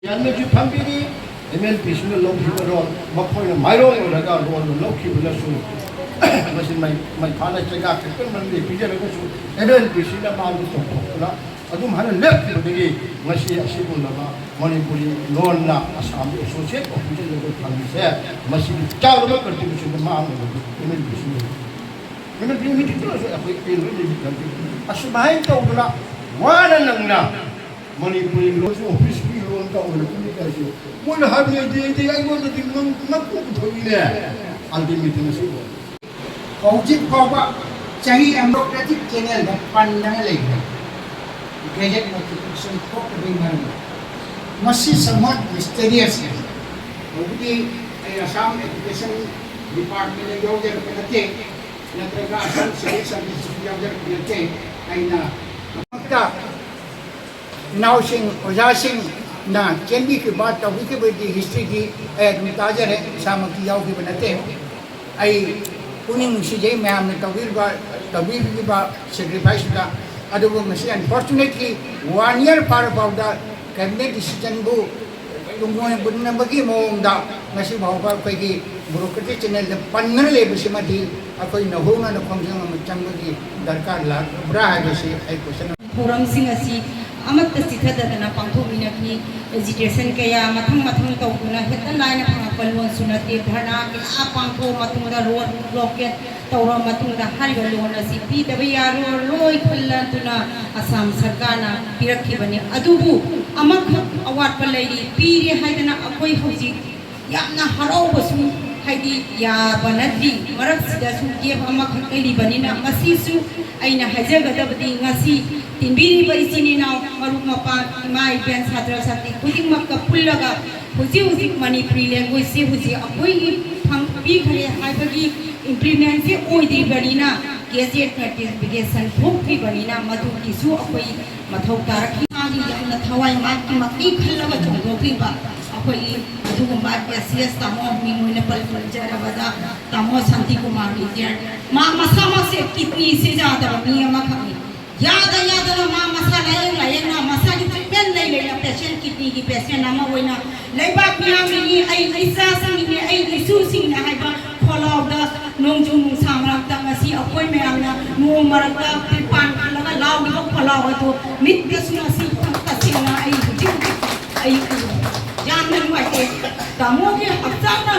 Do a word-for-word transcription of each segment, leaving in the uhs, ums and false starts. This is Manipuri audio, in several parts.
ꯌꯥꯝꯅꯁꯨ ꯐꯪꯕꯤꯔꯤ꯫ ꯑꯦꯝ ꯑꯦꯜ ꯄꯤꯁꯤꯅ ꯂꯧꯈꯤꯕ ꯔꯣꯜ, ꯃꯈꯣꯏꯅ ꯃꯥꯏꯔꯣꯡ ꯑꯣꯏꯔꯒ ꯔꯣꯜꯗꯨ ꯂꯧꯈꯤꯕꯅꯁꯨ ꯃꯁꯤ ꯃꯩ ꯃꯩ ꯐꯥꯅ ꯆꯩꯒꯥꯛ ꯈꯛꯇꯪ ꯃꯔꯝꯗꯤ ꯄꯤꯖꯔꯒꯁꯨ ꯑꯦꯝ ꯑꯦꯜ ꯄꯤꯁꯤꯅ ꯃꯥꯡꯗ ꯆꯣꯡꯊꯣꯛꯇꯨꯅ ꯑꯗꯨꯝ ꯍꯥꯏꯅ ꯂꯦꯞꯈꯤꯕꯗꯒꯤ ꯉꯁꯤ ꯑꯁꯤꯒꯨꯝꯂꯕ ꯃꯅꯤꯄꯨꯔꯤ ꯂꯣꯟꯅ ꯑꯁꯥꯝꯒꯤ ꯑꯦꯁꯣꯁꯤꯌꯦꯠ ꯑꯣꯐꯤꯁꯔ ꯂꯦꯚꯦꯜ ꯐꯪꯂꯤꯁꯦ, ꯃꯁꯤꯒꯤ ꯆꯥꯎꯔꯕ ꯀꯟꯇ꯭ꯔꯤꯕ꯭ꯌꯨꯁꯟꯗ ꯃꯥꯡꯕꯗꯤ ꯑꯦꯝ ꯑꯦꯜ ꯄꯤꯁꯤꯅ ꯑꯦꯝ ꯑꯦꯜ ꯄꯤ ꯃꯤꯇꯤꯡꯗꯨꯗꯁꯨ ꯑꯩꯈꯣꯏ ꯄꯦꯟꯕ ꯂꯩꯕ ꯈꯪꯗꯦ꯫ ꯑꯁꯨꯃꯥꯏꯅ ꯇꯧꯗꯅ ꯋꯥꯅ ꯅꯪꯅ ꯃꯅꯤꯄꯨꯔꯤ ꯂꯣꯟꯁꯨ ꯑꯣꯐꯤꯁꯀꯤ ꯂꯣꯟ ꯇꯧꯔꯕꯅꯤ ꯀꯥꯏꯁꯦ ꯃꯣꯏꯅ ꯍꯥꯏꯕꯗꯤ ꯑꯩꯗꯤ ꯑꯩꯉꯣꯟꯗꯗꯤ ꯉꯝ-, ꯉꯝꯄꯣꯛ ꯊꯣꯛꯏꯅꯦ꯫ ꯑꯜꯇꯤꯃꯦꯇꯝ ꯑꯁꯤꯕꯨ ꯍꯧꯖꯤꯛ ꯐꯥꯎꯕ ꯆꯍꯤ ꯑꯃ ꯗꯦꯃꯣꯀ꯭ꯔꯦꯇꯤꯛ ꯆꯦꯅꯦꯜꯗ ꯄꯟꯗꯅ ꯂꯩꯈ꯭ꯔꯦ꯫ ꯒꯦꯖꯦꯠ ꯅꯣꯇꯤꯐꯤꯀꯦꯁꯟ ꯊꯣꯛꯇꯕꯒꯤ ꯃꯔꯝꯗ ꯃꯁꯤ somewhat ꯃꯤꯁꯇꯦꯔꯤꯌꯁꯅꯤ꯫ ꯇꯧꯕꯗꯤ ꯑꯩ ꯑꯁꯥꯝ ꯑꯦꯖꯨꯀꯦꯁꯟ ꯗꯤꯄꯥꯔꯠꯃꯦꯟꯗ ꯌꯥꯎꯖꯔꯛꯄ ꯅꯠꯇꯦ, ꯅꯠꯇ꯭ꯔꯒ ꯑꯁꯥꯝ ꯁꯤꯚꯤꯜ ꯁꯔꯚꯤꯁꯇꯁꯨ ꯌꯥꯎꯖꯔꯛꯄ ꯅꯠꯇꯦ꯫ ꯑꯩꯅ ꯏꯅꯥꯎꯁꯤꯡ, ꯑꯣꯖꯥꯁꯤꯡꯅ ꯆꯦꯟꯕꯤꯈꯤꯕ, ꯇꯧꯕꯤꯈꯤꯕꯗꯤ ꯍꯤꯁꯇ꯭ꯔꯤꯗꯤ ꯑꯩ ꯑꯗꯨꯝ ꯇꯥꯖꯔꯦ, ꯏꯁꯥꯃꯛꯇꯤ ꯌꯥꯎꯈꯤꯕ ꯅꯠꯇꯦ꯫ ꯑꯩ ꯄꯨꯛꯅꯤꯡ ꯅꯨꯡꯁꯤꯖꯩ ꯃꯌꯥꯝꯅ ꯇꯧꯕꯤꯔꯤꯕ, ꯇꯧꯕꯤꯔꯤꯕ ꯁꯦꯀ꯭ꯔꯤꯐꯥꯏꯁꯇꯨꯗ꯫ ꯑꯗꯨꯕꯨ ꯉꯁꯤ unfortunately one year ꯐꯥꯔ ꯐꯥꯎꯗ ꯀꯦꯕꯤꯅꯦꯠ ꯗꯤꯁꯤꯖꯟꯕꯨ ꯇꯨꯡꯑꯣꯏꯅꯕꯒꯤ ꯃꯑꯣꯡꯗ ꯉꯁꯤ ꯐꯥꯎꯕ ꯑꯩꯈꯣꯏꯒꯤ ꯕ꯭ꯌꯨꯔꯣꯀ꯭ꯔꯦꯇꯤꯛ ꯆꯦꯅꯦꯜꯗ ꯄꯟꯗꯨꯅ ꯂꯩꯕꯁꯤꯃꯗꯤ ꯑꯩꯈꯣꯏ ꯅꯧꯍꯧꯅꯅ ꯈꯣꯡꯖꯪ ꯑꯃ ꯆꯪꯕꯒꯤ ꯗꯔꯀꯥꯔ ꯂꯥꯛꯄ꯭ꯔꯥ ꯍꯥꯏꯕꯁꯤ ꯑꯩ ꯀꯣꯏꯁꯟ ꯊꯧꯔꯝꯁꯤꯡ ꯑꯁꯤ ꯑꯃꯠꯇ ꯆꯤꯊꯗꯗꯅ ꯄꯥꯡꯊꯣꯛꯃꯤꯟꯅꯈꯤ꯫ ꯑꯦꯖꯤꯇꯦꯁꯟ ꯀꯌꯥ ꯃꯊꯪ ꯃꯊꯪ ꯇꯧꯗꯨꯅ ꯍꯦꯛꯇ ꯂꯥꯏꯅ ꯐꯪꯉꯛꯄ ꯂꯣꯟꯁꯨ ꯅꯠꯇꯦ꯫ ꯙꯔꯅꯥ ꯀꯌꯥ ꯄꯥꯡꯊꯣꯛꯑ ꯃꯇꯨꯡꯗ, ꯔꯣꯗ ꯕ꯭ꯂꯣꯀꯦꯠ ꯇꯧꯔꯕ ꯃꯇꯨꯡꯗ ꯍꯥꯏꯔꯤꯕ ꯂꯣꯟ ꯑꯁꯤ ꯄꯤꯗꯕ ꯌꯥꯔꯣꯏ ꯈꯜꯂꯗꯨꯅ ꯑꯁꯥꯝ ꯁꯔꯀꯥꯔꯅ ꯄꯤꯔꯛꯈꯤꯕꯅꯤ꯫ ꯑꯗꯨꯕꯨ ꯑꯃꯈꯛ ꯑꯋꯥꯠꯄ ꯂꯩꯔꯤ꯫ ꯄꯤꯔꯦ ꯍꯥꯏꯗꯅ ꯑꯩꯈꯣꯏ ꯍꯧꯖꯤꯛ ꯌꯥꯝꯅ ꯍꯔꯥꯎꯕꯁꯨ ꯍꯥꯏꯗꯤ ꯌꯥꯕ ꯅꯠꯇ꯭ꯔꯤ꯫ ꯃꯔꯛꯁꯤꯗꯁꯨ ꯒꯦꯞ ꯑꯃꯈꯛ ꯂꯩꯔꯤꯕꯅꯤꯅ ꯃꯁꯤꯁꯨ ꯑꯩꯅ ꯍꯥꯏꯖꯒꯗꯕꯗꯤ ꯉꯁꯤ ꯇꯤꯟꯕꯤꯔꯤꯕ ꯏꯆꯤꯟ ꯏꯅꯥꯎ, ꯃꯔꯨꯞ ꯃꯄꯥꯡ, ꯏꯃꯥ ꯏꯕꯦꯟ, ꯁꯥꯇ꯭ꯔ ꯁꯥꯇ꯭ꯔꯤ ꯈꯨꯗꯤꯡꯃꯛꯀ ꯄꯨꯜꯂꯒ ꯍꯧꯖꯤꯛ ꯍꯧꯖꯤꯛ ꯃꯅꯤꯄꯨꯔꯤ ꯂꯦꯡꯒ꯭ꯋꯦꯖꯁꯤ ꯍꯧꯖꯤꯛ ꯑꯩꯈꯣꯏꯒꯤ ꯐꯪ-, ꯄꯤꯈ꯭ꯔꯦ ꯍꯥꯏꯕꯒꯤ ꯏꯝꯄ꯭ꯂꯤꯃꯦꯟꯁꯤ ꯑꯣꯏꯗ꯭ꯔꯤꯕꯅꯤꯅ, ꯒꯦꯖꯦꯠ ꯅꯣꯇꯤꯐꯤꯀꯦꯁꯟ ꯊꯣꯛꯇ꯭ꯔꯤꯕꯅꯤꯅ ꯃꯗꯨꯒꯤꯁꯨ ꯑꯩꯈꯣꯏ ꯃꯊꯧ ꯇꯥꯔꯛꯈꯤ꯫ ꯃꯥꯒꯤ ꯌꯥꯝꯅ ꯊꯋꯥꯏ ꯃꯥꯒꯤ ꯃꯥꯒꯤ ꯈꯜꯂꯒ ꯆꯣꯡꯊꯣꯛꯈꯤꯕ ꯑꯩꯈꯣꯏꯒꯤ ꯑꯗꯨꯒꯨꯝꯕ ꯑꯦꯁ ꯁꯤ ꯑꯦꯁ ꯇꯥꯃꯣ, ꯃꯤꯡ ꯑꯣꯏꯅ ꯄꯜ-, ꯄꯜꯖꯔꯕꯗ ꯇꯥꯃꯣ ꯁꯥꯟꯇꯤꯀꯨꯃꯥꯔ ꯔꯤꯇꯤꯌꯔ, ꯃꯥ ꯃꯁꯥꯃꯛꯁꯦ ꯀꯤꯗꯅꯤꯁꯦ ꯌꯥꯗꯕ ꯃꯤ ꯑꯃꯈꯛꯅꯤ꯫ ꯌꯥꯗ ꯌꯥꯗꯅ ꯃꯥ ꯃꯁꯥ ꯂꯥꯌꯦꯡ ꯂꯥꯌꯦꯡꯅ ꯃꯁꯥꯒꯤ treatment ꯂꯩ ꯂꯩꯅ patient, kidney ꯒꯤ patient ꯑꯃ ꯑꯣꯏꯅ ꯂꯩꯕꯥꯛ ꯃꯤꯌꯥꯝꯒꯤꯅꯤ, ꯑꯩꯒꯤ ꯏꯆꯥꯁꯤꯡꯒꯤꯅꯤ, ꯑꯩꯒꯤ ꯏꯁꯨꯁꯤꯡꯅꯤ ꯍꯥꯏꯕ ꯈꯣꯜꯂꯥꯎꯗ ꯅꯣꯡꯖꯨ ꯅꯨꯡꯁꯥ ꯃꯔꯛꯇ ꯉꯁꯤ ꯑꯩꯈꯣꯏ ꯃꯌꯥꯝꯅ ꯅꯣꯡ ꯃꯔꯛꯇ ꯇ꯭ꯔꯤꯄꯥꯟ ꯈꯜꯂꯒ ꯂꯥꯎꯔꯤꯕ ꯈꯣꯜꯂꯥꯎ ꯑꯗꯨ ꯃꯤꯠꯇꯁꯨ ꯉꯁꯤ ꯇꯁꯦꯡꯅ ꯑꯩ ꯍꯧꯖꯤꯛ ꯍꯧꯖꯤꯛ ꯑꯩ ꯎꯔꯦ꯫ ꯌꯥꯝꯅ ꯅꯨꯡꯉꯥꯏꯇꯦ꯫ ꯇꯥꯃꯣꯒꯤ ꯍꯛꯆꯥꯡꯅ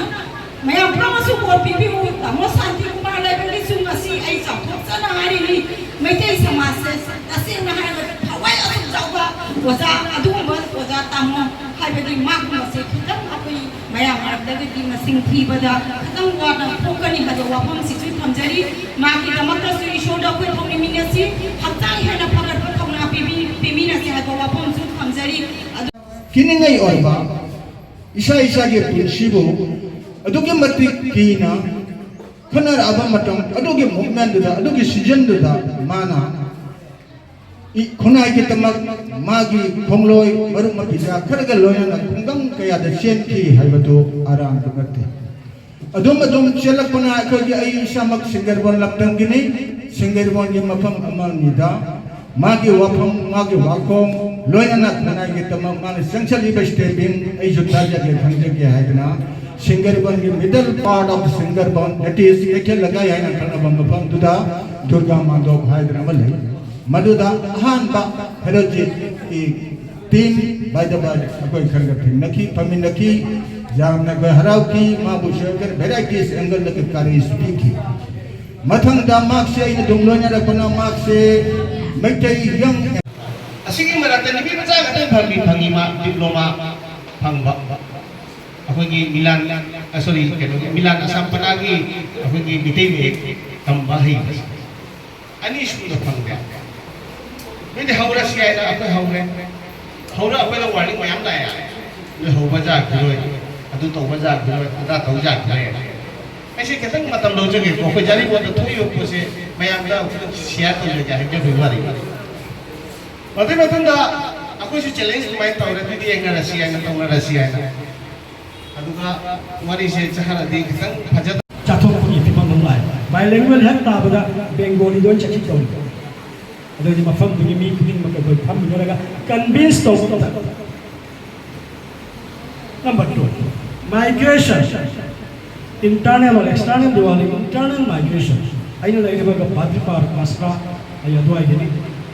ꯃꯌꯥꯝ ꯄꯨꯝꯅꯃꯛꯁꯨ ꯕꯣꯔ ꯄꯤꯕꯤꯌꯨ꯫ ꯇꯥꯃꯣ ꯁꯥꯟꯇꯤ ꯀꯨꯃꯥꯔ ꯂꯩꯕꯒꯤꯁꯨ ꯉꯁꯤ ꯑꯩ ꯆꯥꯎꯊꯣꯛꯆꯅ ꯍꯥꯏꯔꯤꯅꯤ꯫ ꯃꯩꯇꯩ ꯁꯃꯥꯖꯁꯦ ꯇꯁꯦꯡꯅ ꯍꯥꯏꯔꯕꯗ ꯊꯋꯥꯏ ꯑꯁꯨꯛ ꯆꯥꯎꯕ ꯑꯣꯖꯥ, ꯑꯗꯨꯒꯨꯝꯕ ꯑꯣꯖꯥ ꯇꯥꯃꯣ ꯍꯥꯏꯕꯗꯤ ꯃꯥꯒꯨꯝꯕꯁꯦ ꯈꯤꯇꯪ ꯑꯩꯈꯣꯏ ꯃꯌꯥꯝ ꯃꯔꯛꯇꯒꯗꯤ ꯃꯁꯤꯡ ꯊꯤꯕꯗ ꯈꯤꯇꯪ ꯋꯥꯅ ꯊꯣꯛꯀꯅꯤ ꯍꯥꯏꯕ ꯋꯥꯐꯝꯁꯤꯁꯨ ꯊꯝꯖꯔꯤ꯫ ꯃꯥꯒꯤꯗꯃꯛꯇꯁꯨ ꯏꯁꯣꯔꯗ ꯑꯩꯈꯣꯏ ꯊꯧꯅꯤꯃꯤꯟꯅꯁꯤ, ꯍꯛꯆꯥꯡ ꯍꯦꯟꯅ ꯐꯒꯠꯄ ꯊꯧꯅꯥ ꯄꯤꯕꯤ-, ꯄꯤꯃꯤꯟꯅꯁꯤ ꯍꯥꯏꯕ ꯋꯥꯐꯝꯁꯨ ꯊꯝꯖꯔꯤ꯫ ꯑꯗꯨ ꯀꯤꯅꯤꯡꯉꯥꯏ ꯑꯣꯏꯕ ꯏꯁꯥ ꯏꯁꯥꯒꯤ ꯄꯨꯟꯁꯤꯕꯨ ꯑꯗꯨꯛꯀꯤ ꯃꯇꯤꯛ ꯀꯤꯅ ꯈꯟꯅꯔꯛꯑꯕ ꯃꯇꯝ ꯑꯗꯨꯒꯤ movementꯗꯨꯗ, ꯑꯗꯨꯒꯤ seasonꯗꯨꯗ ꯃꯥꯅ ꯏ-, ꯈꯨꯟꯅꯥꯏꯒꯤꯗꯃꯛ ꯃꯥꯒꯤ ꯈꯣꯡꯂꯣꯏ ꯃꯔꯨꯞ ꯃꯄꯤꯖꯥ ꯈꯔꯒ ꯂꯣꯏꯅꯅ ꯈꯨꯡꯒꯪ ꯀꯌꯥꯗ ꯆꯦꯟꯈꯤ ꯍꯥꯏꯕꯗꯨ ꯑꯔꯥꯟꯕ ꯅꯠꯇꯦ꯫ ꯑꯗꯨꯝ ꯑꯗꯨꯝ ꯆꯦꯜꯂꯛꯄꯅ ꯑꯩꯈꯣꯏꯒꯤ, ꯑꯩ ꯏꯁꯥꯃꯛ ꯁꯤꯡꯒꯔꯕꯣꯟ ꯂꯝꯗꯝꯒꯤꯅꯤ, ꯁꯤꯡꯒꯔꯕꯣꯟꯒꯤ ꯃꯐꯝ ꯑꯃꯅꯤꯗ ꯃꯥꯒꯤ ꯋꯥꯐꯝ, ꯃꯥꯒꯤ ꯋꯥꯈꯣꯡ, ꯂꯣꯏꯅꯅ ꯈꯨꯟꯅꯥꯏꯒꯤꯗꯃꯛ ꯃꯥꯅ ꯆꯪꯁꯤꯜꯂꯤꯕ stepping ꯑꯩꯁꯨ ꯇꯥꯖꯒꯦ, ꯈꯪꯖꯒꯦ ꯍꯥꯏꯗꯅ ꯁꯤꯡꯒꯔꯕꯣꯟꯒꯤ middle part of ꯁꯤꯡꯒꯔꯕꯣꯟ, that is ꯀꯩꯊꯦꯜ ꯂꯩꯀꯥꯏ ꯍꯥꯏꯅ ꯈꯪꯅꯕ ꯃꯐꯝꯗꯨꯗ ꯗꯨꯔꯒꯥ ꯃꯥꯟꯗꯣꯞ ꯍꯥꯏꯗꯅ ꯑꯃ ꯂꯩ꯫ ꯃꯗꯨꯗ ꯑꯍꯥꯟꯕ ꯍꯦꯔꯣꯖꯤꯠꯀꯤ team by the by ꯑꯩꯈꯣꯏ ꯈꯔꯒ ꯊꯦꯡꯅꯈꯤ, ꯐꯝꯃꯤꯟꯅꯈꯤ꯫ ꯌꯥꯝꯅ ꯑꯩꯈꯣꯏ ꯍꯔꯥꯎꯈꯤ꯫ ꯃꯥꯕꯨ ꯁꯣꯏꯗꯅ varieties angle ꯗꯒꯤ courage ꯄꯤꯈꯤ꯫ ꯃꯊꯪꯗ ꯃꯍꯥꯛꯁꯦ ꯑꯩꯅ ꯑꯗꯨꯝ ꯂꯣꯏꯅꯔꯛꯄꯅ ꯃꯍꯥꯛꯁꯦ ꯃꯩꯇꯩ young ꯑꯁꯤꯒꯤ ꯃꯔꯛꯇ ꯅꯨꯄꯤ ꯃꯆꯥ ꯈꯛꯇꯪ ꯐꯪꯉꯤ, ꯐꯪꯉꯤ ꯃꯥ diploma ꯐꯪꯕ꯫ ꯑꯩꯈꯣꯏꯒꯤ ꯃꯤꯂꯥꯟ, ꯑ, sorry, ꯀꯩꯅꯣꯒꯤ ꯃꯤꯂꯥꯟ ꯑꯁꯥꯝ ꯄꯅꯥꯒꯤ ꯑꯩꯈꯣꯏꯒꯤ ꯃꯤꯇꯩ ꯃꯌꯦꯛ ꯇꯝꯕ ꯍꯩꯕꯁꯦ꯫ ꯑꯅꯤꯁꯨꯕꯗ ꯐꯪꯗꯦ꯫ ꯅꯣꯏꯗꯤ ꯍꯧꯔꯁꯤ ꯍꯥꯏꯅ ꯑꯩꯈꯣꯏ ꯍꯧꯔꯦ꯫ ꯍꯧꯔ ꯑꯩꯈꯣꯏꯗ warning ꯃꯌꯥꯝ ꯂꯥꯛꯑꯦ꯫ ꯅꯣꯏ ꯍꯧꯕ ꯌꯥꯈꯤꯔꯣꯏ, ꯑꯗꯨ ꯇꯧꯕ ꯌꯥꯈꯤꯔꯣꯏ, ꯑꯗꯥ ꯇꯧ ꯌꯥꯈꯤꯔꯣꯏ꯫ ꯑꯩꯁꯦ ꯈꯤꯇꯪ ꯃꯇꯝ ꯂꯧꯖꯒꯦꯀꯣ꯫ ꯑꯩꯈꯣꯏ ꯖꯥꯔꯤꯄꯣꯠꯇ ꯊꯣꯛꯏꯕ ꯄꯣꯠꯁꯦ ꯃꯌꯥꯝꯗ ꯑꯃꯨꯛꯇꯪ share ꯇꯧꯖꯒꯦ ꯍꯥꯏꯖꯕꯒꯤ ꯋꯥꯔꯤ꯫ ꯃꯗꯨꯒꯤ ꯃꯇꯨꯡꯗ ꯑꯩꯈꯣꯏꯁꯨ challenge ꯁꯨꯃꯥꯏꯅ ꯇꯧꯔꯦ, ꯑꯗꯨꯗꯤ ꯌꯦꯡꯅꯔꯁꯤ ꯍꯥꯏꯅ ꯇꯧꯅꯔꯁꯤ ꯍꯥꯏꯅ꯫ ꯑꯗꯨꯒ ꯋꯥꯔꯤꯁꯦ ꯆꯠꯈ꯭ꯔꯗꯤ ꯈꯤꯇꯪ ꯐꯖ ꯆꯥꯊꯣꯛꯄꯒꯤ ꯐꯤꯕꯝ ꯑꯃ ꯂꯥꯛꯑꯦ꯫ Bilingual ꯍꯦꯛ ꯇꯥꯕꯗ Bengali ꯂꯣꯏ ꯆꯠꯈꯤ ꯇꯧꯔꯤ꯫ ꯑꯗꯨꯗꯤ ꯃꯐꯝꯗꯨꯒꯤ ꯃꯤ ꯈꯨꯗꯤꯡꯃꯛ ꯑꯩꯈꯣꯏ ꯐꯝꯃꯤꯟꯅꯔꯒ ꯀꯟꯚꯤꯟꯁ ꯇꯧꯕ ꯃꯇꯝꯗ, number two, migration, internal or external Diwali, internal migration. ꯑꯩꯅ ꯂꯩꯔꯤꯕ ꯕꯥꯗ꯭ꯔꯤꯄꯥꯔ ꯃꯁꯂꯥ, ꯑꯩ ꯑꯗꯨꯋꯥꯏꯗꯅꯤ꯫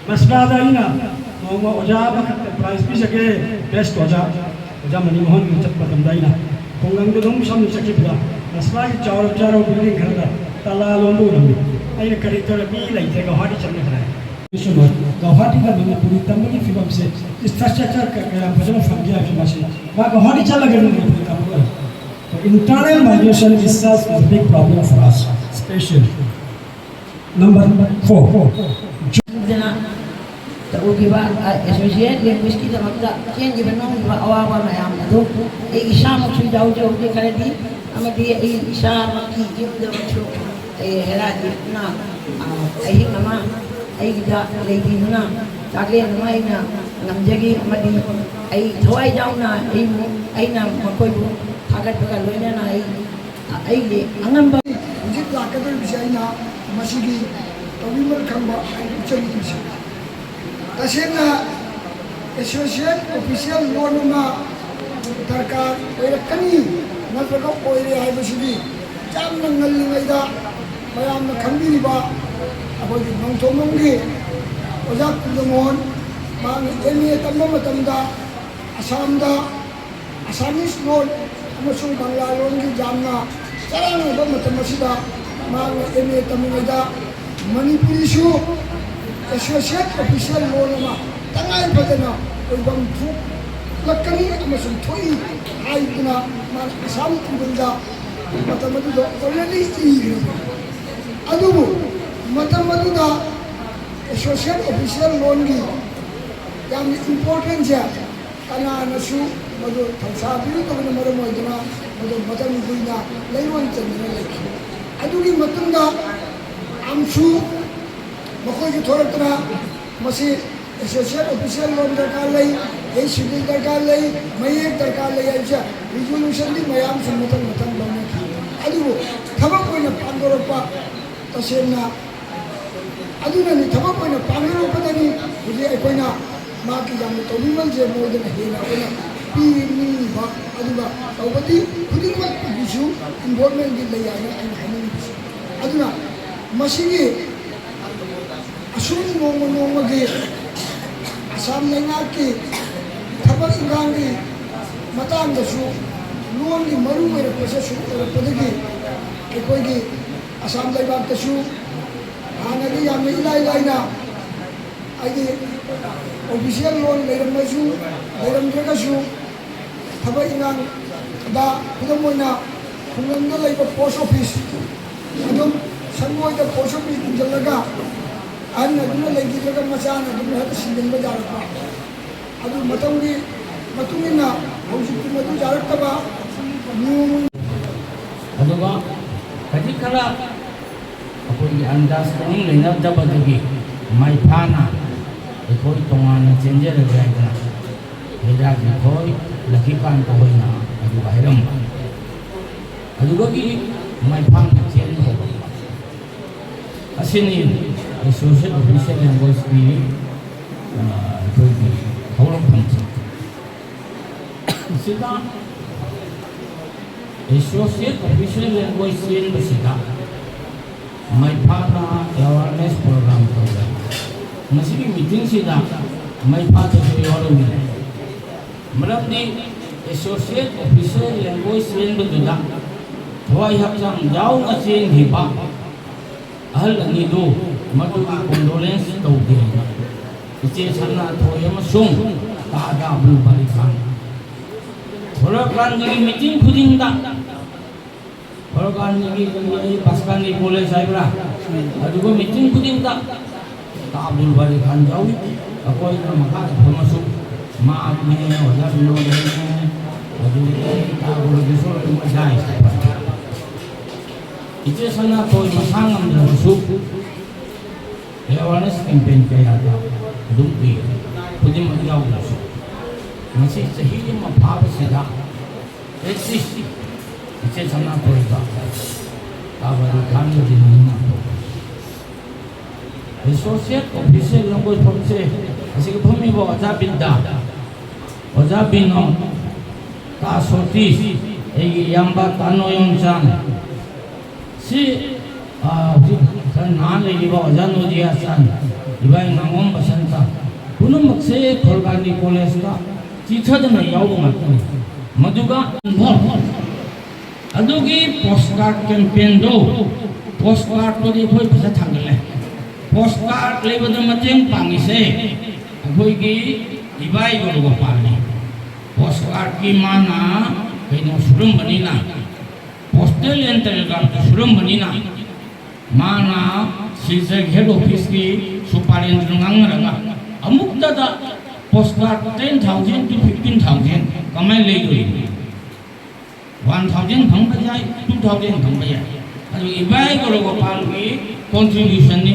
ꯃꯁꯂꯥꯗ ꯑꯩꯅ ꯅꯣꯡꯃ ꯑꯣꯖꯥ ꯑꯃꯈꯛꯇ ꯄ꯭ꯔꯥꯏꯖ ꯄꯤꯖꯒꯦ, ꯕꯦꯁ ꯑꯣꯖꯥ, ꯑꯣꯖꯥ ꯃꯅꯤꯃꯣꯍꯟꯒꯤ ꯆꯠꯄ ꯃꯇꯝꯗ ꯑꯩꯅ ꯈꯨꯡꯒꯪꯗ ꯑꯗꯨꯝ ꯁꯝꯅ ꯆꯠꯈꯤꯕꯗ ꯃꯁꯂꯥꯒꯤ ꯆꯥꯎꯔ ꯆꯥꯎꯔ ꯕꯤꯜꯗꯤꯡ ꯈꯔꯗ ꯇꯂꯥ ꯂꯣꯟꯕ ꯎꯔꯝꯃꯤ꯫ ꯑꯩꯅ ꯀꯔꯤ ꯇꯧꯔꯦ, ꯃꯤ ꯂꯩꯇ꯭ꯔꯦ, ꯒꯧꯍꯥꯇꯤ ꯆꯠꯅꯈ꯭ꯔꯦ꯫ ꯒꯧꯍꯥꯇꯤꯗ ꯃꯅꯤꯄꯨꯔꯤ ꯇꯝꯕꯒꯤ ꯐꯤꯕꯝꯁꯦ, ꯏꯟꯐ꯭ꯔꯥꯁ꯭ꯇ꯭ꯔꯛꯆꯔ ꯀ-, ꯀꯌꯥꯝ ꯐꯖꯅ ꯐꯪꯒꯦ ꯍꯥꯏꯕꯁꯤ ꯃꯁꯤ ꯃꯥ ꯒꯧꯍꯥꯇꯤ ꯆꯠꯂꯒꯗꯤ ꯃꯅꯤꯄꯨꯔꯤ ꯇꯝꯕ ꯑꯣꯏꯔꯦ꯫ So internal migration itself is a big problem for us, especially. Number four. ꯗꯅ ꯇꯧꯈꯤꯕ ꯑꯦꯁꯣꯁꯤꯌꯦꯠ ꯂꯦꯡꯒ꯭ꯋꯦꯖꯀꯤꯗꯃꯛꯇ ꯆꯦꯟꯈꯤꯕ ꯅꯣꯡꯈꯤꯕ ꯑꯋꯥꯕ ꯃꯌꯥꯝ ꯑꯗꯨ ꯑꯩ ꯏꯁꯥꯃꯛꯁꯨ ꯌꯥꯎꯖꯍꯧꯗꯦ ꯈꯔꯗꯤ, ꯑꯃꯗꯤ ꯑꯩ ꯏꯁꯥꯃꯛꯀꯤ ꯌꯨꯝꯗꯃꯛꯁꯨ ꯑꯩ ꯍꯦꯔꯥꯗꯤꯅ ꯑꯍꯤꯡ ꯑꯃ ꯑꯩꯒꯤꯗ ꯂꯩꯕꯤꯗꯨꯅ ꯆꯥꯛꯂꯦꯟ ꯑꯃ ꯑꯩꯅ ꯉꯝꯖꯈꯤ꯫ ꯑꯃꯗꯤ ꯑꯩ ꯊꯋꯥꯏ ꯌꯥꯎꯅ ꯑꯩꯕꯨ, ꯑꯩꯅ ꯃꯈꯣꯏꯕꯨ ꯊꯥꯒꯠꯄꯒ ꯂꯣꯏꯅꯅ ꯑꯩ ꯑꯩꯒꯤ ꯑꯉꯝꯕ ꯍꯧꯖꯤꯛ ꯂꯥꯛꯀꯗꯧꯔꯤꯕꯁꯦ ꯑꯩꯅ ꯃꯁꯤꯒꯤ ꯇꯧꯕꯤꯃꯜ ꯈꯪꯕ ꯑꯩ ꯎꯠꯆꯅꯤꯡꯉꯤꯁꯦ꯫ ꯇꯁꯦꯡꯅ ꯑꯦꯁꯣꯁꯤꯌꯦꯠ ꯑꯣꯐꯤꯁꯤꯌꯦꯜ ꯂꯣꯟ ꯑꯃ ꯗꯔꯀꯥꯔ ꯑꯣꯏꯔꯛꯀꯅꯤ ꯅꯠꯇ꯭ꯔꯒ ꯑꯣꯏꯔꯦ ꯍꯥꯏꯕꯁꯤꯗꯤ ꯌꯥꯝꯅ ꯉꯜꯂꯤꯉꯩꯗ ꯃꯌꯥꯝꯅ ꯈꯪꯕꯤꯔꯤꯕ ꯑꯩꯈꯣꯏꯒꯤ ꯅꯣꯡꯊꯣꯡꯕꯝꯒꯤ ꯑꯣꯖꯥ ꯀꯨꯟꯖꯃꯣꯍꯟ, ꯃꯍꯥꯛꯅ ꯑꯦꯝ ꯑꯦ ꯇꯝꯕ ꯃꯇꯝꯗ ꯑꯁꯥꯝꯗ ꯑꯁꯥꯃꯤꯁ ꯂꯣꯟ ꯑꯃꯁꯨꯡ ꯕꯪꯂꯥ ꯂꯣꯟꯒꯤ ꯌꯥꯝꯅ ꯆꯔꯥꯡꯅꯕ ꯃꯇꯝ ꯑꯁꯤꯗ ꯃꯍꯥꯛꯅ ꯑꯦꯝ ꯑꯦ ꯇꯝꯂꯤꯉꯩꯗ ꯃꯅꯤꯄꯨꯔꯤꯁꯨ ꯑꯦꯁꯣꯁꯤꯌꯦꯠ ꯑꯣꯐꯤꯁꯤꯌꯦꯜ ꯂꯣꯟ ꯑꯃ ꯇꯉꯥꯏ ꯐꯗꯅ ꯑꯣꯏꯐꯝ ꯊꯣꯛꯂꯛꯀꯅꯤ ꯑꯃꯁꯨꯡ ꯊꯣꯛꯏ ꯍꯥꯏꯗꯨꯅ ꯃꯥꯅ ꯑꯁꯥꯝ ꯇ꯭ꯔꯤꯕꯨꯟꯗ ꯃꯇꯝ ꯑꯗꯨꯗ already ꯏꯈ꯭ꯔꯦ꯫ ꯑꯗꯨꯕꯨ ꯃꯇꯝ ꯑꯗꯨꯗ ꯑꯦꯁꯣꯁꯤꯌꯦꯠ ꯑꯣꯐꯤꯁꯤꯌꯦꯜ ꯂꯣꯟꯒꯤ ꯌꯥꯝꯅ ꯏꯝꯄꯣꯔꯇꯦꯟꯁꯦ ꯀꯅꯥꯅꯁꯨ ꯃꯗꯨ ꯊꯧꯁꯥꯕꯤꯔꯨꯗꯕꯅ ꯃꯔꯝ ꯑꯣꯏꯗꯨꯅ ꯃꯗꯨ ꯃꯇꯝ ꯀꯨꯏꯅ ꯂꯩꯔꯣꯟ ꯆꯟꯗꯨꯅ ꯂꯩꯈꯤ꯫ ꯑꯗꯨꯒꯤ ꯃꯇꯨꯡꯗ ꯑꯝꯁꯨ ꯃꯈꯣꯏꯁꯨ ꯊꯣꯔꯛꯇꯅ ꯃꯁꯤ ꯑꯦꯁꯣꯁꯤꯌꯦꯠ ꯑꯣꯐꯤꯁꯤꯌꯦꯜ ꯂꯣꯟ ꯗꯔꯀꯥꯔ ꯂꯩ, ꯑꯩ ꯁꯤꯚꯤꯜ ꯗꯔꯀꯥꯔ ꯂꯩ, ꯃꯌꯦꯛ ꯗꯔꯀꯥꯔ ꯂꯩ ꯍꯥꯏꯕꯁꯦ ꯔꯤꯖꯣꯂꯨꯁꯟꯗꯤ ꯃꯌꯥꯝꯁꯨ ꯃꯊꯪ ꯃꯊꯪ ꯂꯧꯅꯈꯤ꯫ ꯑꯗꯨꯕꯨ ꯊꯕꯛ ꯑꯣꯏꯅ ꯄꯥꯡꯊꯣꯔꯛꯄ ꯇꯁꯦꯡꯅ ꯑꯗꯨꯅꯅꯤ, ꯊꯕꯛ ꯑꯣꯏꯅ ꯄꯥꯡꯅꯔꯛꯄꯗꯅꯤ ꯍꯧꯖꯤꯛ ꯑꯩꯈꯣꯏꯅ ꯃꯍꯥꯛꯀꯤ ꯌꯥꯝꯅ ꯇꯧꯅꯤꯡꯕꯁꯦ ꯃꯣꯏꯗꯅ ꯍꯦꯟꯅ ꯑꯩꯈꯣꯏꯅ ꯄꯤꯅꯤꯡꯕ꯫ ꯑꯗꯨꯒ ꯇꯧꯕꯗꯤ ꯈꯨꯗꯤꯡꯃꯛꯀꯤꯁꯨ ꯏꯟꯚꯣꯜꯚꯃꯦꯟꯒꯤ ꯂꯩ ꯍꯥꯏꯅ ꯑꯩꯅ ꯍꯥꯏꯅꯤꯡꯉꯤꯁꯦ꯫ ꯑꯗꯨꯅ ꯃꯁꯤꯒꯤ ꯑꯁꯨꯝ ꯅꯣꯡꯃ ꯅꯣꯡꯃꯒꯤ ꯑꯁꯥꯝ ꯂꯩꯉꯥꯛꯀꯤ ꯊꯕꯛ ꯏꯪꯈꯥꯡꯒꯤ ꯃꯇꯥꯡꯗꯁꯨ ꯂꯣꯟꯒꯤ ꯃꯔꯨ ꯑꯣꯏꯔꯛꯄꯁꯦ ꯁꯨꯝ ꯑꯣꯏꯔꯛꯄꯗꯒꯤ ꯑꯩꯈꯣꯏꯒꯤ ꯑꯁꯥꯝ ꯂꯩꯕꯥꯛꯇꯁꯨ ꯍꯥꯟꯅꯗꯤ ꯌꯥꯝꯅ ꯏꯂꯥꯏ ꯂꯥꯏꯅ ꯍꯥꯏꯗꯤ ꯑꯣꯐꯤꯁꯤꯌꯦꯜ ꯂꯣꯟ ꯂꯩꯔꯝꯃꯁꯨ ꯂꯩꯔꯝꯗ꯭ꯔꯒꯁꯨ ꯊꯕꯛ ꯏꯪꯈꯥꯡꯗ ꯈꯨꯗꯝ ꯑꯣꯏꯅ ꯈꯨꯡꯒꯪꯗ ꯂꯩꯕ ꯄꯣꯁ ꯑꯣꯐꯤꯁ ꯑꯗꯨꯝ ꯁꯪꯒꯣꯏꯗ ꯄꯣꯁ ꯑꯣꯐꯤꯁ ꯊꯤꯡꯖꯤꯜꯂꯒ ꯑꯍꯟ ꯑꯗꯨꯅ ꯂꯩꯈꯤꯗ꯭ꯔꯒ ꯃꯆꯥꯅ ꯑꯗꯨꯝ ꯍꯦꯛꯇ ꯁꯤꯟꯖꯤꯟꯕ ꯌꯥꯔꯛꯄ꯫ ꯑꯗꯨ ꯃꯇꯝꯒꯤ ꯃꯇꯨꯡ ꯏꯟꯅ ꯍꯧꯖꯤꯛꯇꯤ ꯃꯗꯨ ꯌꯥꯔꯛꯇꯕ ꯅꯤꯌꯣꯝ ꯑꯗꯨꯒ ꯈꯖꯤꯛ ꯈꯔ ꯑꯩꯈꯣꯏꯒꯤ ꯑꯟꯗꯔꯁ꯭ꯇꯦꯟꯗꯤꯡ ꯂꯩꯅꯗꯕꯗꯒꯤ ꯃꯩꯐꯥꯅ ꯑꯩꯈꯣꯏ ꯇꯣꯉꯥꯟꯅ ꯆꯦꯟꯖꯔꯒꯦ ꯍꯥꯏꯗꯅ ꯍꯩꯔꯥꯖꯤꯈꯣꯏ ꯂꯛꯈꯤꯀꯥꯟꯇ ꯍꯣꯏꯅ ꯑꯗꯨ ꯍꯥꯏꯔꯝꯕ꯫ ꯑꯗꯨꯗꯒꯤ ꯃꯩꯐꯥꯅ ꯆꯦꯟꯕ ꯍꯧꯔꯛꯄ꯫ ꯑꯁꯤꯅꯤ ꯑꯦꯁꯣꯁꯤꯌꯦꯠ ꯑꯣꯐꯤꯁꯤꯌꯦꯜ ꯂꯦꯡꯒ꯭ꯋꯦꯖꯀꯤ, ꯑ, ꯑꯩꯈꯣꯏꯒꯤ ꯍꯧꯔꯛꯐꯝꯁꯦ꯫ ꯁꯤꯗ ꯑꯦꯁꯣꯁꯤꯌꯦꯠ ꯑꯣꯐꯤꯁꯤꯌꯦꯜ ꯂꯦꯡꯒ꯭ꯋꯦꯖ ꯆꯦꯟꯕꯁꯤꯗ ꯃꯩꯐꯥꯅ ꯑꯦꯋꯥꯔꯅꯦꯁ ꯄ꯭ꯔꯣꯒ꯭ꯔꯥꯝ ꯇꯧꯔꯦ꯫ ꯉꯁꯤꯒꯤ ꯃꯤꯇꯤꯡꯁꯤꯗ ꯃꯩꯐꯥꯗꯁꯨ ꯌꯥꯎꯔꯝꯃꯤ꯫ ꯃꯔꯝꯗꯤ ꯑꯦꯁꯣꯁꯤꯌꯦꯠ ꯑꯣꯐꯤꯁꯤꯌꯦꯜ ꯂꯦꯡꯒ꯭ꯋꯦꯖ ꯆꯦꯟꯕꯗꯨꯗ ꯊꯋꯥꯏ ꯍꯛꯆꯥꯡ ꯌꯥꯎꯅ ꯆꯦꯟꯈꯤꯕ ꯑꯍꯜ ꯑꯅꯤꯗꯨ ꯃꯗꯨꯒꯤ ꯀꯣꯟꯗꯣꯂꯦꯟꯁ ꯇꯧꯗꯦ꯫ ꯏꯆꯦ ꯁꯅꯥꯊꯣꯏ ꯑꯃꯁꯨꯡ ꯇꯥ ꯗꯥꯕꯨ ꯕꯥꯂꯤꯈꯥꯟ꯫ ꯐꯣꯔꯀꯥꯟꯒꯤ ꯃꯤꯇꯤꯡ ꯈꯨꯗꯤꯡꯗ, ꯐꯣꯔꯀꯥꯟꯒꯤ ꯑꯩ ꯄꯥꯁꯀꯥꯟꯒꯤ ꯀꯣꯂꯦꯖ ꯍꯥꯏꯕ꯭ꯔꯥ? ꯑꯗꯨꯒ ꯃꯤꯇꯤꯡ ꯈꯨꯗꯤꯡꯗ ꯇꯥ ꯑꯕꯗꯨꯜ ꯕꯥꯔꯤ ꯈꯥꯟ ꯌꯥꯎꯏ꯫ ꯑꯩꯈꯣꯏꯅ ꯃꯈꯥꯗ ꯐꯝꯃꯁꯨ ꯃꯍꯥꯛꯅꯦ, ꯑꯣꯖꯥ ꯕꯤꯅꯣꯗꯅꯦ, ꯑꯗꯨꯗꯒꯤ ꯇꯥ ꯒꯣꯔꯒꯦꯁꯣꯔ ꯃꯣꯏ ꯌꯥꯏ꯫ ꯏꯆꯦ ꯁꯅꯥꯊꯣꯏ ꯃꯁꯥ ꯉꯝꯗ꯭ꯔꯕꯁꯨ ꯑꯦꯋꯥꯔꯅꯦꯁ ꯀꯦꯝꯄꯦꯟ ꯀꯌꯥꯗ ꯑꯗꯨꯝ ꯎꯏ꯫ ꯈꯨꯗꯤꯡꯃꯛ ꯌꯥꯎꯗ꯭ꯔꯁꯨ ꯉꯁꯤ ꯆꯍꯤ ꯑꯃ ꯐꯥꯕꯁꯤꯗ ꯑꯦꯠꯂꯤꯁ ꯏꯆꯦ ꯁꯅꯥꯊꯣꯏꯒ ꯇꯥ ꯕꯥꯔꯤ ꯈꯥꯟꯒꯗꯤ ꯅꯤꯡꯉꯝꯗꯧꯕ꯫ Associate Official Language ꯐꯝꯁꯦ, ꯑꯁꯤꯒ ꯐꯝꯃꯤꯕ ꯑꯣꯖꯥ ꯕꯤꯟꯗꯥ, ꯑꯣꯖꯥ ꯕꯤꯅꯣ, ꯇꯥ ꯁꯣꯇꯤꯁ, ꯑꯩꯒꯤ ꯏꯌꯥꯝꯕ ꯇꯥ ꯅꯣꯌꯣꯟꯆꯥꯟ, ꯁꯤ, ꯑ, ꯍꯧꯖꯤꯛ ꯈꯔ ꯅꯍꯥ ꯂꯩꯔꯤꯕ ꯑꯣꯖꯥ ꯅꯣꯗꯤꯌꯥꯆꯥꯟ, ꯏꯕꯥꯏ ꯉꯥꯉꯣꯝ ꯕꯁꯟꯇ, ꯄꯨꯝꯅꯃꯛꯁꯦ ꯈꯣꯔꯒꯥꯅꯤ ꯀꯣꯂꯦꯖꯇ ꯆꯤꯊꯗꯅ ꯌꯥꯎꯕ ꯉꯥꯛꯇꯅꯤ꯫ ꯃꯗꯨꯒ ꯑꯗꯨꯒꯤ ꯄꯣꯁ ꯀꯥꯔꯗ ꯀꯦꯝꯄꯦꯟꯗꯣ, ꯄꯣꯁ ꯀꯥꯔꯗꯇꯨꯗꯤ ꯑꯩꯈꯣꯏ ꯐꯖ ꯊꯥꯡꯒꯠꯂꯦ꯫ ꯄꯣꯁ ꯀꯥꯔꯗ ꯂꯩꯕꯗ ꯃꯇꯦꯡ ꯄꯥꯡꯉꯤꯁꯦ ꯑꯩꯈꯣꯏꯒꯤ ꯏꯕꯥꯏ ꯒꯣꯔꯒꯣꯄꯥꯜꯅꯤ꯫ ꯄꯣꯁ ꯀꯥꯔꯗꯀꯤ ꯃꯥꯅ ꯀꯩꯅꯣ ꯁꯨꯔꯝꯕꯅꯤꯅ, ꯄꯣꯁꯇꯦꯜ ꯑꯦꯟ ꯇꯦꯂꯤꯒ꯭ꯔꯥꯐꯇ ꯁꯨꯔꯝꯕꯅꯤꯅ, ꯃꯥꯅ ꯁꯤꯜꯆꯔꯒꯤ ꯍꯦꯗ ꯑꯣꯐꯤꯁꯀꯤ ꯁꯨꯄꯥꯔꯦꯟꯗ꯭ꯔ ꯉꯥꯡꯅꯔꯒ ꯑꯃꯨꯛꯇꯗ ꯄꯣꯁ card ten thousand to fifteen thousand ꯀꯃꯥꯏꯅ ꯂꯩꯗꯣꯔꯤꯅꯣ? One thousand ꯐꯪꯕ ꯌꯥꯏ, two thousand ꯐꯪꯕ ꯌꯥꯏ꯫ ꯑꯗꯨ ꯏꯕꯥꯏ ꯒꯣꯔꯒꯣꯄꯥꯜꯒꯤ ꯀꯣꯟꯇ꯭ꯔꯤꯕ꯭ꯌꯨꯁꯟꯅꯤ꯫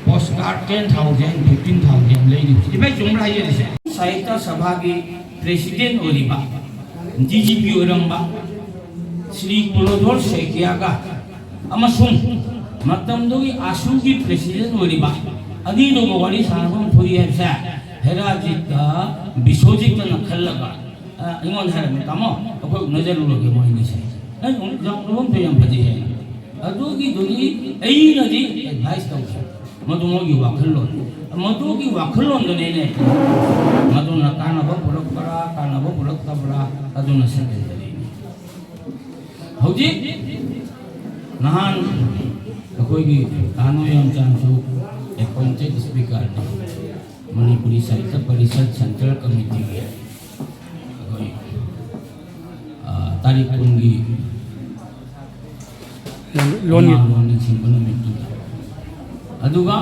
ꯄꯣꯁ card ten thousand, fifteen thousand ꯂꯩꯔꯤꯕꯁꯤ ꯏꯕꯥꯏ ꯆꯨꯝꯕ꯭ꯔꯥ ꯍꯥꯏꯖꯔꯤꯁꯦ? ꯁꯥꯍꯤꯇ꯭ꯌ ꯁꯚꯥꯒꯤ ꯄ꯭ꯔꯦꯁꯤꯗꯦꯟ ꯑꯣꯏꯔꯤꯕ, ꯗꯤ ꯖꯤ ꯄꯤ ꯑꯣꯏꯔꯝꯕ ꯁ꯭ꯔꯤ ꯀꯨꯂꯣꯙꯔ ꯁꯩꯀꯤꯌꯥꯒ ꯑꯃꯁꯨꯡ ꯃꯇꯝꯗꯨꯒꯤ ꯑꯥꯁꯨꯒꯤ ꯄ꯭ꯔꯦꯁꯤꯗꯦꯟ ꯑꯣꯏꯔꯤꯕ ꯑꯅꯤꯗꯨꯒ ꯋꯥꯔꯤ ꯁꯥꯟꯅꯐꯝ ꯊꯣꯛꯏ ꯍꯥꯏꯕꯁꯦ ꯍꯦꯔꯥꯖꯤꯠꯀ ꯕꯤꯁ꯭ꯋꯖꯤꯠꯀꯅ ꯈꯜꯂꯒ, ꯑ, ꯑꯩꯉꯣꯟꯗ ꯍꯥꯏꯔꯝꯃꯦ, "ꯇꯥꯃꯣ, ꯑꯩꯈꯣꯏ ꯎꯅꯖꯔꯨꯔꯒꯦ ꯃꯣꯏ ꯑꯅꯤꯁꯦ꯫ ꯑꯩ ꯑꯃꯨꯛ ꯌꯥꯝ ꯎꯅꯐꯝꯁꯨ ꯌꯥꯝ ꯐꯖꯩ" ꯍꯥꯏꯅ꯫ ꯑꯗꯨꯒꯤꯗꯨꯒꯤ ꯑꯩꯅꯗꯤ ꯑꯦꯗꯚꯥꯏꯁ ꯇꯧꯈꯤ꯫ ꯃꯗꯨ ꯃꯣꯏꯒꯤ ꯋꯥꯈꯜꯂꯣꯟ꯫ ꯃꯗꯨꯒꯤ ꯋꯥꯈꯜꯂꯣꯟꯗꯨꯅꯦꯅꯦ꯫ ꯃꯗꯨꯅ ꯀꯥꯟꯅꯕ ꯄꯨꯔꯛꯄ꯭ꯔꯥ, ꯀꯥꯟꯅꯕ ꯄꯨꯔꯛꯇꯕ꯭ꯔꯥ, ꯑꯗꯨꯅ ꯁꯦꯀꯦꯟꯗꯔꯤꯅꯤ꯫ ꯍꯧꯖꯤꯛ ꯅꯍꯥꯟ ꯑꯩꯈꯣꯏꯒꯤ ꯇꯥꯅꯣ ꯌꯥꯝꯆꯥꯟꯁꯨ ꯑꯦꯄꯣꯏꯟꯇꯦꯠ ꯁ꯭ꯄꯤꯀꯔꯅꯤ꯫ ꯃꯅꯤꯄꯨꯔꯤ ꯁꯥꯍꯤꯇ꯭ꯌ ꯄꯔꯤꯁꯠ ꯁꯦꯟꯇ꯭ꯔꯦꯜ ꯀꯃꯤꯇꯤꯒꯤ ꯑꯩꯈꯣꯏ, ꯑ, ꯇꯥꯔꯤꯛ ꯀꯨꯟꯒꯤ ꯂꯣꯟꯒꯤ ꯏꯃꯥ ꯂꯣꯟ ꯅꯤꯡꯁꯤꯡꯕ ꯅꯨꯃꯤꯠꯇꯨꯗ꯫ ꯑꯗꯨꯒ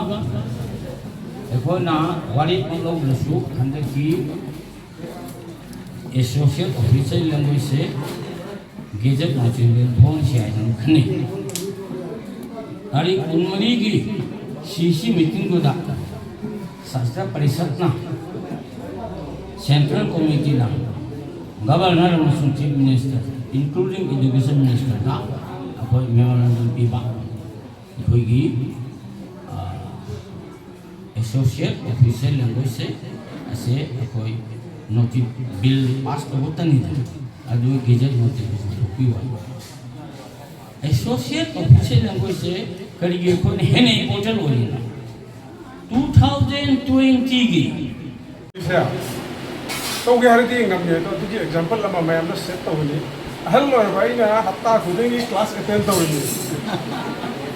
ꯑꯩꯈꯣꯏꯅ ꯋꯥꯔꯦꯞ ꯑꯃ ꯂꯧꯗ꯭ꯔꯁꯨ ꯍꯟꯗꯛꯀꯤ Associate Official Languageꯁꯦ ꯒꯦꯖꯦꯠ ꯃꯆꯨꯗ ꯊꯣꯛꯍꯟꯁꯤ ꯍꯥꯏꯗꯅ ꯈꯟꯅꯩ꯫ ꯇꯥꯔꯤꯛ ꯀꯨꯟꯃꯔꯤꯒꯤ ꯁꯤ ꯁꯤ ꯃꯤꯇꯤꯡꯗꯨꯗ ꯁꯥꯍꯤꯇ꯭ꯌ ꯄꯔꯤꯁꯠꯅ ꯁꯦꯟꯇ꯭ꯔꯦꯜ ꯀꯃꯤꯇꯤꯅ ꯒꯕꯔꯅꯔ ꯑꯃꯁꯨꯡ ꯆꯤꯐ ꯃꯤꯅꯤꯁꯇꯔ, including education ministerꯗ ꯑꯩꯈꯣꯏ ꯃꯦꯃꯣꯔꯦꯟꯗꯝ ꯄꯤꯕ꯫ ꯑꯩꯈꯣꯏꯒꯤ, ꯑ, ꯑꯦꯁꯣꯁꯤꯌꯦꯠ ꯑꯣꯐꯤꯁꯤꯌꯦꯜ ꯂꯦꯡꯒ꯭ꯋꯦꯖꯁꯦ ꯑꯁꯦ ꯑꯩꯈꯣꯏ ꯅꯣꯇꯤ ꯕꯤꯜ ꯄꯥꯁ ꯇꯧꯕꯇꯅꯤꯗꯅ, ꯑꯗꯨ ꯒꯦꯖꯦꯠ ꯅꯣꯇꯤꯐꯤꯀꯦꯁꯟ ꯊꯣꯛꯄꯤꯌꯨ ꯍꯥꯏꯕ꯫ ꯑꯦꯁꯣꯁꯤꯌꯦꯠ ꯑꯣꯐꯤꯁꯤꯌꯦꯜ ꯂꯦꯡꯒ꯭ꯋꯦꯖꯁꯦ ꯀꯔꯤꯒꯤ ꯑꯩꯈꯣꯏꯅ ꯍꯦꯟꯅ ꯏꯝꯄꯣꯔꯇꯦꯟ ꯑꯣꯏꯔꯤꯅꯣ? ꯇꯨ ꯊꯥꯎꯖꯟ ꯇ꯭ꯋꯦꯟꯇꯤꯒꯤ ꯁꯦ ꯇꯧꯒꯦ ꯍꯥꯏꯔꯗꯤ ꯉꯝꯃꯦ꯫ ꯑꯗꯣ ꯑꯗꯨꯒꯤ ꯑꯦꯛꯖꯥꯝꯄꯜ ꯑꯃ ꯃꯌꯥꯝꯅ ꯁꯦꯠ ꯇꯧꯍꯜꯂꯤ꯫ ꯑꯍꯜ ꯑꯣꯏꯔꯕ ꯑꯩꯅ ꯍꯞꯇꯥ ꯈꯨꯗꯤꯡꯒꯤ ꯀ꯭ꯂꯥꯁ ꯑꯦꯇꯦꯟ ꯇꯧꯔꯤꯅꯤ꯫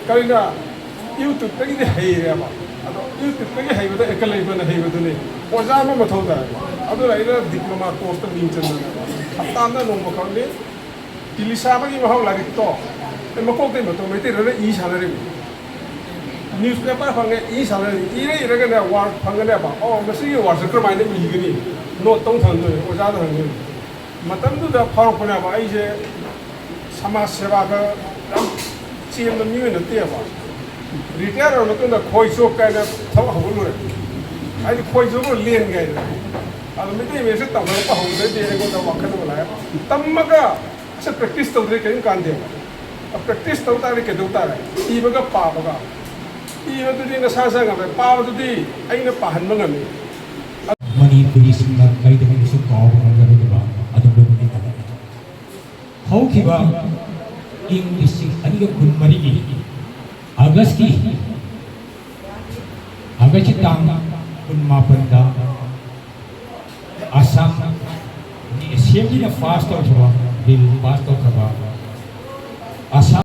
ꯀꯔꯤꯅ? ꯌꯨꯇ꯭ꯌꯨꯕꯇꯒꯤꯗꯤ ꯍꯩꯔꯦꯕ꯫ ꯑꯗꯣ ꯌꯨꯇ꯭ꯌꯨꯕꯇꯒꯤ ꯍꯩꯕꯗ ꯑꯦꯀ ꯂꯩꯕꯅ ꯍꯩꯕꯗꯨꯅꯤ꯫ ꯑꯣꯖꯥ ꯑꯃ ꯃꯊꯧ ꯇꯥꯏꯕ꯫ ꯑꯗꯨꯅ ꯑꯩꯅ ꯗꯤꯄ꯭ꯂꯣꯃꯥ ꯀꯣꯔꯁꯇ ꯃꯤꯡ ꯆꯟꯕꯅꯦꯕ꯫ ꯍꯞꯇꯥ ꯑꯃꯗ ꯅꯣꯡꯃ ꯈꯛꯅꯤ꯫ ꯇꯤꯂꯤꯁꯥꯕꯒꯤ ꯃꯍꯥꯎ ꯂꯥꯏꯔꯤꯛꯇꯣ ꯑꯩ ꯃꯀꯣꯛꯇꯩ ꯃꯇꯧ ꯃꯩꯇꯩꯔꯣꯟꯗ ꯏ ꯁꯥꯟꯅꯔꯤꯕ꯫ ꯅ꯭ꯌꯨꯁꯄꯦꯄꯔ ꯐꯪꯉꯦ, ꯏ ꯁꯥꯟꯅꯔꯤ꯫ ꯏꯔ ꯏꯔꯒꯅꯦ ꯋꯥꯔꯗ ꯐꯪꯒꯅꯦꯕ꯫ ꯑꯣ, ꯃꯁꯤꯒꯤ ꯋꯥꯔꯗꯁꯦ ꯀꯔꯝꯍꯥꯏꯅ ꯏꯒꯅꯤ? ꯅꯣꯠꯇ ꯑꯃꯨꯛ ꯊꯝꯗꯣꯏꯅꯦ, ꯑꯣꯖꯥꯗ ꯍꯪꯗꯣꯏꯅꯦ꯫ ꯃꯇꯝꯗꯨꯗ ꯐꯥꯎꯔꯛꯄꯅꯦꯕ꯫ ꯑꯩꯁꯦ ꯁꯃꯥꯖ ꯁꯦꯕꯥꯗ ꯌꯥꯝ ꯆꯦꯟꯕ ꯃꯤꯑꯣꯏ ꯅꯠꯇꯦꯕ꯫ ꯔꯤꯇꯥꯌꯔ ꯑꯣꯏꯔ ꯃꯇꯨꯡꯗ ꯈꯣꯏ ꯆꯣꯞ ꯀꯥꯏꯅ ꯊꯕꯛ ꯍꯧꯒꯠꯂꯨꯔꯦ꯫ ꯍꯥꯏꯗꯤ ꯈꯣꯏ ꯆꯣꯞꯄ ꯂꯦꯟ ꯀꯥꯏꯅ꯫ ꯑꯗꯣ ꯃꯩꯇꯩ ꯃꯌꯦꯛꯁꯦ ꯇꯝꯈꯠꯂꯛꯄ ꯍꯧꯕꯗꯩꯗꯤ ꯑꯩꯉꯣꯟꯗ ꯋꯥꯈꯜ ꯑꯃ ꯂꯥꯛꯑꯦ꯫ ꯇꯝꯃꯒ ꯑꯁ ꯄ꯭ꯔꯦꯛꯇꯤꯁ ꯇꯧꯗ꯭ꯔꯦ ꯀꯔꯤꯝ ꯀꯥꯟꯗꯦꯕ꯫ ꯄ꯭ꯔꯦꯛꯇꯤꯁ ꯇꯧ ꯇꯥꯔꯗꯤ ꯀꯩꯗꯧ ꯇꯥꯔꯦ? ꯏꯕꯒ ꯄꯥꯕꯒ꯫ ꯏꯕꯗꯨꯗꯤ ꯅꯁꯥ ꯅꯁꯥ ꯉꯝꯃꯦ, ꯄꯥꯕꯗꯨꯗꯤ ꯑꯩꯅ ꯄꯥꯍꯟꯕ ꯉꯝꯃꯤ꯫ ꯃꯅꯤꯄꯨꯔꯤꯁꯤꯡꯅ ꯀꯩꯗꯧꯉꯩꯗꯁꯨ ꯀꯥꯎꯕ ꯉꯝꯂꯔꯣꯏꯗꯕ ꯑꯗꯨꯝꯕ ꯅꯨꯃꯤꯠ ꯑꯃꯅꯤ꯫ ꯍꯧꯈꯤꯕ ꯏꯪ ꯂꯤꯁꯤꯡ ꯑꯅꯤꯒ ꯀꯨꯟꯃꯔꯤꯒꯤ ꯑꯥꯒꯁꯀꯤ ꯑꯥꯒꯁꯀꯤ ꯇꯥꯡ ꯀꯨꯟꯃꯥꯄꯟꯗ ꯑꯁꯥꯝꯒꯤ ꯑꯦꯁꯦꯝꯕ꯭ꯂꯤꯅ ꯄꯥꯁ ꯇꯧꯈꯤꯕ ꯕꯤꯜ ꯄꯥꯁ